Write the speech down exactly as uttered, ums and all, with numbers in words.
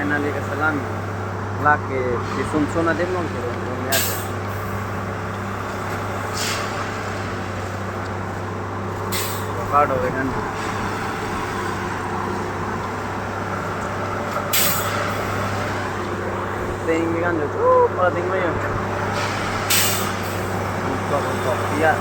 Nali keselam lake disun sun adim long ke rong rong ya. Avocado vegan. Ting vegan jo, uh, pa ting mayo. Tok tok ya.